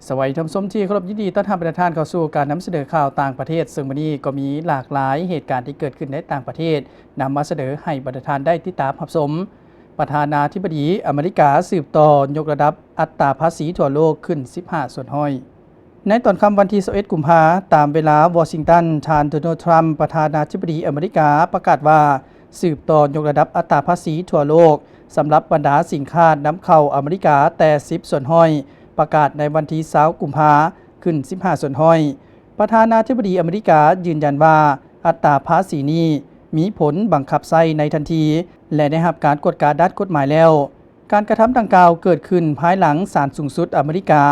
ສະບາຍດີທ່ານຜູ້ຊົມທີ່ເຄົາລົບ, ຍິນດີຕ້ອນຮັບບັນດາທ່ານເຂົ້າສູ່ການນຳສະເໜີຂ່າວຕ່າງປະເທດ, ເຊິ່ງມື້ນີ້ກໍມີຫຼາກຫຼາຍເຫດການທີ່ເກີດຂຶ້ນໃນຕ່າງປະເທດ ນຳມາສະເໜີໃຫ້ບັນດາທ່ານໄດ້ຕິດຕາມຮັບຊົມ. ປະທານາທິບໍດີອາເມລິກາສືບຕໍ່ຍົກລະດັບອັດຕາພາສີທົ່ວໂລກຂຶ້ນສິບຫ້າສ່ວນຮ້ອຍ. ໃນຕອນຄ່ຳວັນທີຊາວເອັດ ກຸມພາ ຕາມເວລາວໍຊິງຕັນ, ທ່ານ ໂດນັລ ທຣຳ ປະທານາທິບໍດີອາເມລິກາ ປະກາດວ່າ ສືບຕໍ່ຍົກລະດັບອັດຕາພາສີທົ່ວໂລກ ສຳລັບບັນດາສິນຄ້ານຳເຂົ້າອາເມລິກາແຕ່ສິບສ່ວນຮ້ອຍ, ປະກາດໃນວັນທີຊາວ ກຸມພາ ຂຶ້ນສິບຫ້າສ່ວນຮ້ອຍ. ປະທານາທິບໍດີອາເມລິກາຢືນຢັນວ່າ ອັດຕາພາສີນີ້ມີຜົນບັງຄັບໃຊ້ໃນທັນທີ ແລະ ໄດ້ຮັບການກວດກາດ້ານກົດໝາຍແລ້ວ. ການກະທຳດັ່ງກ່າວເກີດຂຶ້ນພາຍຫຼັງສານສູງສຸດອາເມລິກາ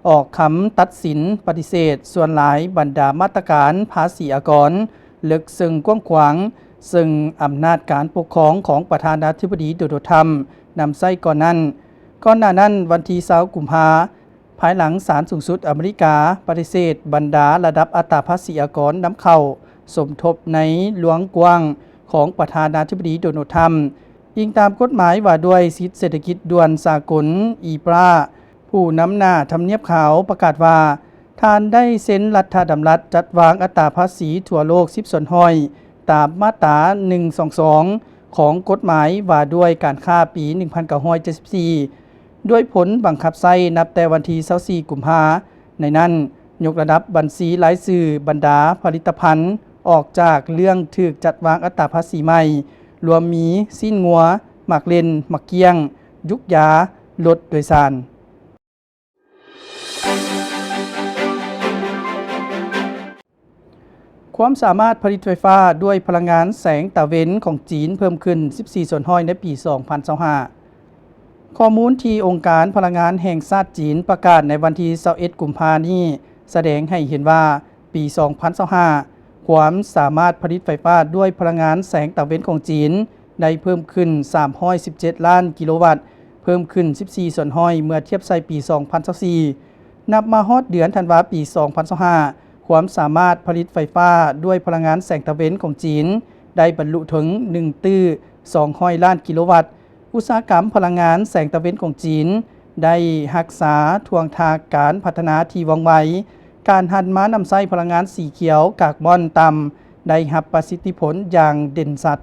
ອອກຄຳຕັດສິນປະຕິເສດສ່ວນຫຼາຍບັນດາມາດຕະການພາສີອາກອນເລິກເຊິ່ງກວ້າງຂວາງ ເຊິ່ງອຳນາດການປົກຄອງຂອງປະທານາທິບໍດີ ໂດນັລ ທຣຳ ນຳໃຊ້ກ່ອນນັ້ນ. ກ່ອນໜ້ານັ້ນ, ວັນທີຊາວ ກຸມພາ, ພາຍຫຼັງສານສູງສຸດອາເມລິກາປະຕິເສດບັນດາລະດັບອັດຕາພາສີອາກອນນຳເຂົ້າສົມທົບໃນລວງກວ້າງຂອງປະທານາທິບໍດີ ໂດນັລ ທຣຳ. ອີງຕາມກົດໝາຍວ່າດ້ວຍສິດເສດຖະກິດດ່ວນສາກົນ ອີປຣາ ຜູ້ນຳໜ້າທຳນຽບຂາວປະກາດວ່າ ທ່ານໄດ້ເຊັນລັດຖະດຳລັດຈັດວາງອັດຕາພາສີທົ່ວໂລກສິບສ່ວນຮ້ອຍ ຕາມມາດຕາໜຶ່ງສອງສອງ ຂອງກົດໝາຍວ່າດ້ວຍການຄ້າປີໜຶ່ງພັນເກົ້າຮ້ອຍເຈັດສິບສີ່ ດ້ວຍຜົນບັງຄັບໃຊ້ນັບແຕ່ວັນທີຊາວສີ່ ກຸມພາ. ໃນນັ້ນ, ຍົກລະດັບບັນຊີລາຍຊື່ບັນດາຜະລິດຕະພັນອອກຈາກເລື່ອງຖືກຈັດວາງອັດຕາພາສີໃໝ່, ລວມມີຊີ້ນງົວ, ໝາກເລັ່ນ, ໝາກກ້ຽງ, ຢຸກຢາ, ລົດໂດຍສານ. ຄວາມສາມາດຜະລິດໄຟຟ້າດ້ວຍພະລັງງານແສງຕາເວັນຂອງຈີນເພີ່ມຂຶ້ນສິບສີ່ສ່ວນຮ້ອຍໃນປີສອງພັນຊາວຫ້າ. ຂໍ້ມູນທີ່ອົງການພະລັງງານແຫ່ງຊາດຈີນປະກາດໃນວັນທີຊາວເອັດ ກຸມພານີ້ ສະແດງໃຫ້ເຫັນວ່າ ປີສອງພັນຊາວຫ້າ ຄວາມສາມາດຜະລິດໄຟຟ້າດ້ວຍພະລັງງານແສງຕາເວັນຂອງຈີນໄດ້ເພີ່ມຂຶ້ນສາມຮ້ອຍສິບເຈັດລ້ານກິໂລວັດ, ເພີ່ມຂຶ້ນສິບສີ່ສ່ວນຮ້ອຍເມື່ອທຽບໃສ່ປີສອງພັນຊາວສີ່. ນັບມາຮອດເດືອນທັນວາປີສອງພັນຊາວຫ້າ ຄວາມສາມາດຜະລິດໄຟຟ້າດ້ວຍພະລັງງານແສງຕາເວັນຂອງຈີນໄດ້ບັນລຸເຖິງໜຶ່ງຕື້ສອງຮ້ອຍລ້ານກິໂລວັດ. ອຸດສາຫະກຳພະລັງງານແສງຕາເວັນຂອງຈີນໄດ້ຮັກສາທ່ວງທ່າການພັດທະນາທີ່ວ່ອງໄວ, ການຫັນມານຳໃຊ້ພະລັງງານສີຂຽວກາກບອນຕ່ຳ ໄດ້ຮັບປະສິດທິຜົນຢ່າງເດັ່ນຊັດ.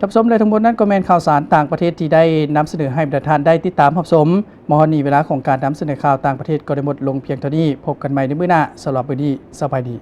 ທ່ານຜູ້ຊົມ ແລະ ທັງໝົດນັ້ນກໍແມ່ນຂ່າວສານຕ່າງປະເທດທີ່ໄດ້ນຳສະເໜີໃຫ້ບັນດາທ່ານໄດ້ຕິດຕາມຮັບຊົມ. ມາຮອດນີ້ເວລາຂອງການນຳສະເໜີຂ່າວຕ່າງປະເທດກໍໄດ້ໝົດລົງພຽງເທົ່ານີ້. ພົບກັນໃໝ່ໃນມື້ໜ້າ. ສຳລັບມື້ນີ້ ສະບາຍດີ.